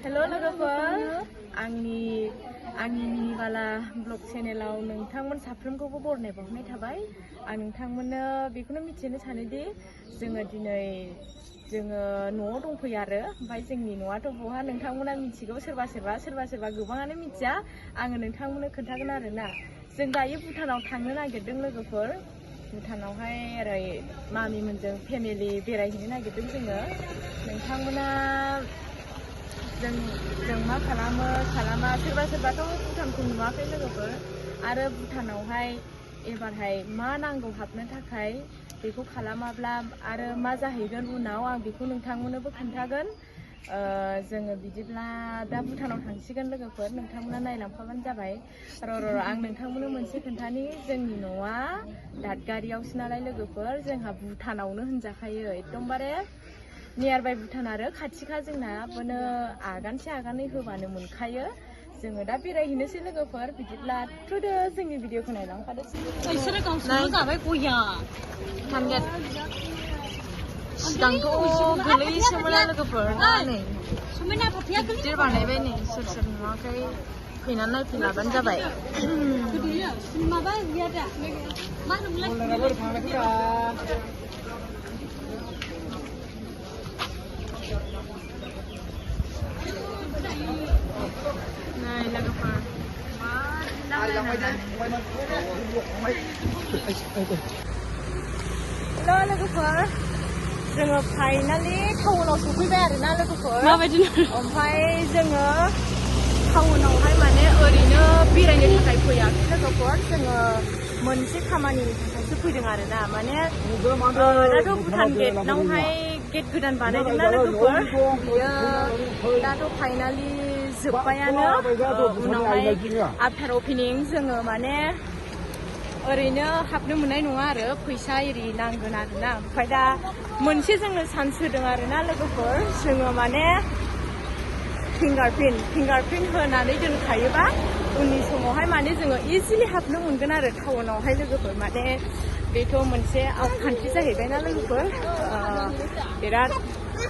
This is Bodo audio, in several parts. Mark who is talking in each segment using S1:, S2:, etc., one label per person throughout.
S1: हेल' लोगोफोर आंनि मिनिबाला ब्लग चेनेलाव नोंथांमोन साफ्रोमखौबो बरायनाय बावहरनाय थाबाय। आं नोंथांमोननो बेखौनो मिथिनो सानोदि दिनै जोङो न'आव दंफैयो आरो ओमफ्राय जोंनि न'आथ' बहा नोंथांमोना मिथिगौ, सोरबा गोबाङानो मिथिया। आङो नोंथांमोननो खोन्थागोन आरोना। जों दायो भुटानाव थांनो नागिरदों लोगोफोर। भुटानावहाय ओरै मामिमोनजों फेमिलि बेरायहैनो नागिरदों जोङो। नोंथांमोना जों मा खालामो खालामा, सोरबाथ' भुटानखौ नुवाखै लोगोफोर। आरो भुटानावहाय एबारहाय मा नांगौ हाबनो थाखाय, बेखौ खालामाब्ला आरो मा जाहैगोन उनाव, आं बेखौ नोंथांमोननोबो खोन्थागोन। जोङो बिदिब्ला दा भुटानाव थांसिगोन लोगोफोर, नोंथांमोना नायलांफाबानो जाबाय। र' आं नोंथांमोननो मोनसे खोन्थानि, जोंनि न'आ दादगारियावसो नालाय लोगोफोर, जोंहा भुटानावनो होनजाखायो। एकदमबारे नियार बाइ भुटान आरो खाथिखा जोंना, आगानसे आगानै होबानो मोनखायो। जोङो दा बेरायहैनोसै लोगोफोर। बिदिब्ला थुदो जोंनि भिडिअखौ नायलांफादो। सिगांथ' गोलैसोमोन लोगोफोर, दा नै गिदिर बानायबाय। नै सोर नुवाखै फैनानै नायफैलाबानो जाबाय। Này लोगोफोर, हेल' लोगोफोर, जोङो फाइनालि टाउनाव सफैबाय आरोना लोगोफोर। ओमफ्राय जोङो टाउनावहाय माने ओरैनो बेरायनो थाखाय फैयाखै लोगोफोर, जोङो मोनसे खामानिनि थाखायसो फैदों आरोना। माने दाथ' भुटान गेटआवहाय गेट गोदान बानायदोंना लोगोफोर, बियो दाथ' फाइनालि जोब्बायानो। उनावहाय आफ्टार अपेनिं जोङो माने ओरैनो हाबनो मोननाय नङा आरो, फैसा एरि नांगोन आरोना। ओमफ्राय दा मोनसे जोंनो चान्स होदों आरोना लोगोफोर, जोङो माने फिंगारप्रिन्ट होनानै दोनखायोबा उननि समावहाय माने जोङो इजिलि हाबनो मोनगोन आरो टाउनावहाय लोगोफोर। माने बेथ' मोनसे आउट कान्ट्रि जाहैबायना लोगोफोर, बिराद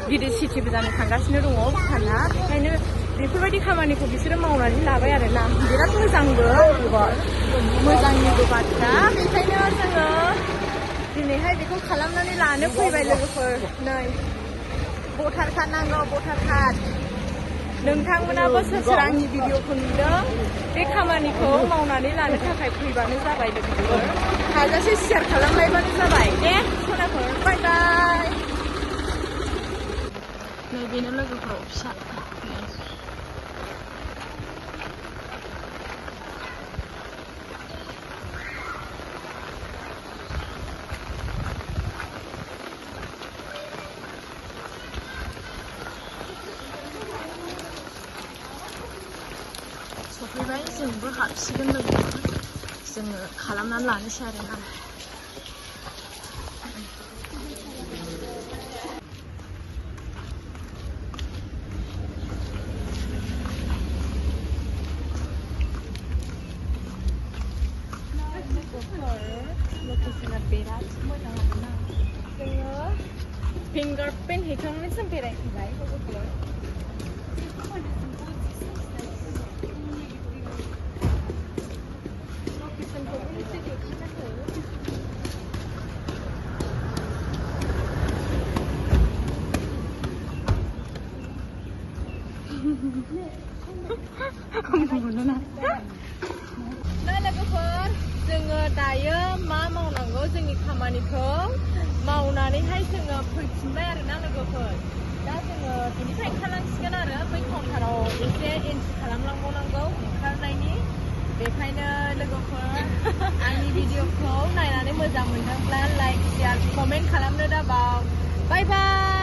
S1: गिदिर सिटिबो जानो थांगासिनो दङ भुटाना। बेखायनो बेफोरबायदि खामानिखौ बिसोरो मावनानै लाबाय आरोना। बिराद मोजांबो, मोजांनिबो बाथ्रा। बेखायनो जोङो दिनैहाय बेखौ खालामनानै लानो फैबाय लोगोफोर। नै भटार कार्ड नांगौ, भटार कार्ड। नोंथांमोनाबो सोर आंनि भिडिअखौ नुदों, बे खामानिखौ मावनानै लानो थाखाय फैबानो जाबाय लोगोफोर। हाजासे शेयार खालामलायबानो जाबाय दे सनाफोर। बाय बाय। नै बेनो लोगोफोर फिसा। सफैबाय, जोंबो हाबसिगोन लोगोफोर। जोङो खालामनानै लानोसै आरोना। लकेसना बिराद मोजां आरोना। जोङो फिंगारप्रिन्ट हैखांनानै जों बेरायफैबाय लोगोफोर। Nah लोगोफोर, जोङो दायो मा मावनांगौ, जोंनि खामानिखौ मावनानैहाय जोङो फैफिनबाय आरोना लोगोफोर। दा जोङो बेनिफ्राय ओंखारलांसिगोन आरो बै काउन्टाराव एसे एन्ट्रि खालामलांबावनांगौ ओंखारनायनि। बेखायनो लोगोफोर, आंनि भिडिअखौ नायनानै मोजां मोनदोंब्ला लाइक, शेयार, कमेन्ट खालामनो दाबाव। बाय बाय।